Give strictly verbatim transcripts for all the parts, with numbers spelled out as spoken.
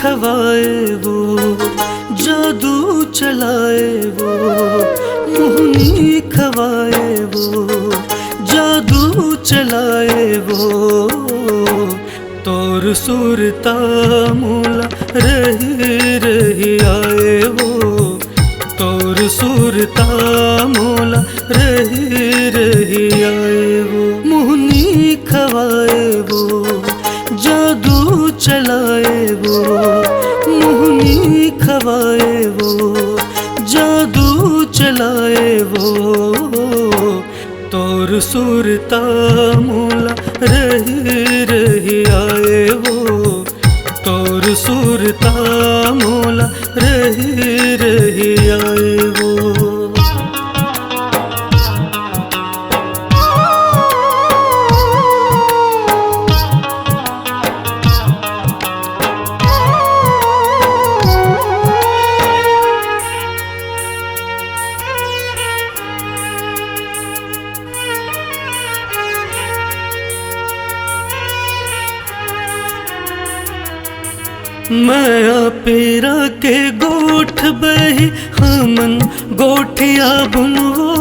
खवाए वो, जादू चलाए वो, मोहनी खवाए वो, जादू चलाए वो। तोर सुरता मोला रही रही आए वो, तोर सुरता मोला रही रही आए वो। मोहनी खवाए वो, जादू चलाए वो, मोहनी खवाए वो, जादू चलाए वो। तोर सुरता मोला रही रही आए वो, तोर सुरता मोला रही रही आए वो। मया पीरा के गोठ बही, हमन गोठिया बुनवो।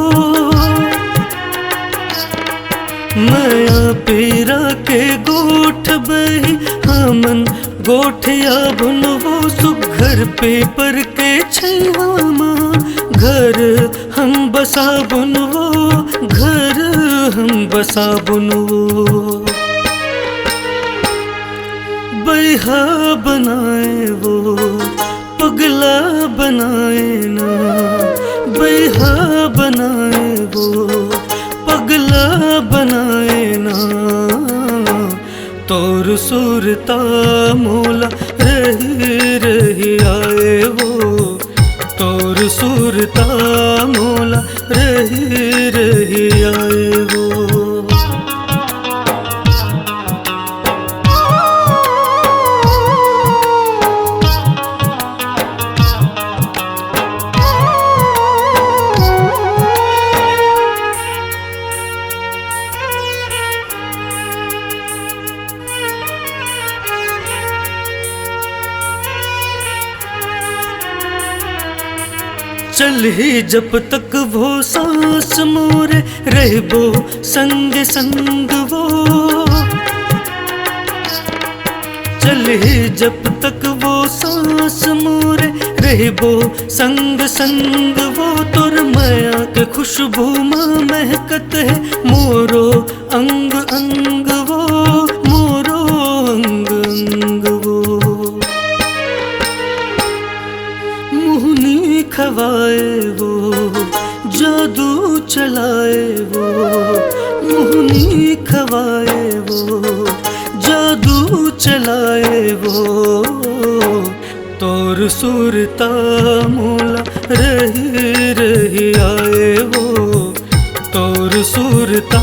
मया पीरा के गोठ बही, हमन गोठिया बुनवो। सुघर पीपर के छैया मा घर हम बसा बुनवो, घर हम बसा बुनवो। बैहा बनाए वो, पगला बनाए ना, बैहा बनाए वो, पगला बनाए ना। तोर सुरता मोला रही रही आए वो, तोर सुरता मोला रही रही आए वो। चलही जब तक वो सांस मोरे, रहबो संग संग वो। चलही जब तक वो सांस मोरे, रहबो संग संग वो। तोर मया के खुशबू मा महकत हे मोरो अंग अंग वो, मोरो अंग अंग वो। मोहनी खवाए वो, जादू चलाए वो, मोहनी खवाए वो, जादू चलाए वो। तोर सुरता मोला रही रही आए वो, तोर सुरता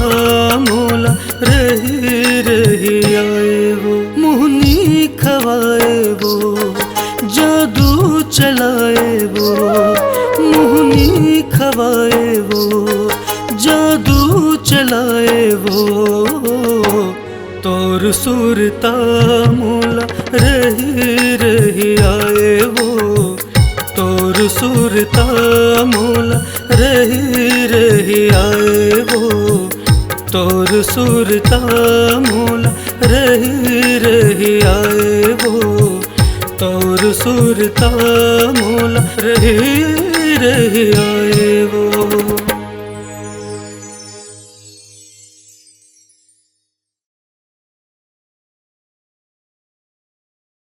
मोला रही रही आए वो। मोहनी खवाए वो, जादू चलाए वो, मोहनी खवाए वो, जादू चलाए वो। तोर सुरता मोला रही रही आए वो, तोर सुरता मोला रही रही आए वो, तोर सुरता मोला रही रही आए वो, तोर सुरता मोला रही रही आए